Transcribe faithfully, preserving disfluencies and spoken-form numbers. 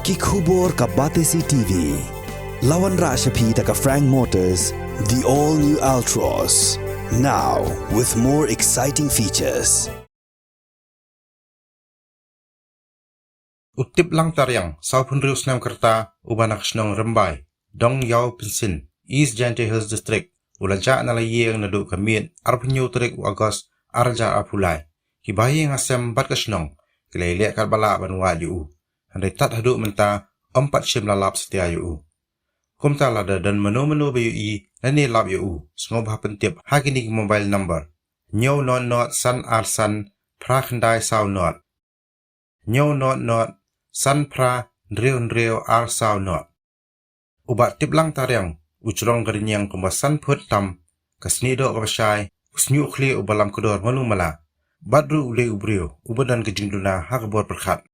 Ki khubor ka Batesi T V. La wanrah sha phi da ka Frank Motors, the all new Altroz. Now with more exciting features. U Tiplang Tariang, sawphew hynriew snem ka rta, uba na ka shnong Rymbai, Dong Yaw Pynsin, East Jaintia Hills District, u la jah na la ïing naduh ka miet arphew hynñiew tarik u August, ar hajar arphew lai. Ki bahaïing hasem bad ka shnong ki la ïaleh katba lah ban wad ïa u. Hynrei tad haduh mynta ym pat shym la lap satia ïa u. Kumta lada don mano mano ba ïohi lane lap ïa u, sngewbha pyntip ha kine ki mobile number: hynñiew not not san ar san phra khyndai saw not, hynñiew not not san phra hynriew hynriew ar saw not. U Bah Tiplang Tariang u jrong ka rynïeng kumba san phut tam, ka snieh doh kaba shai, u shñiuh khlieh uba lam kdor malu mala, bad ruh u dei u briew uba don ka jingduna ha ka bor pyrkhat.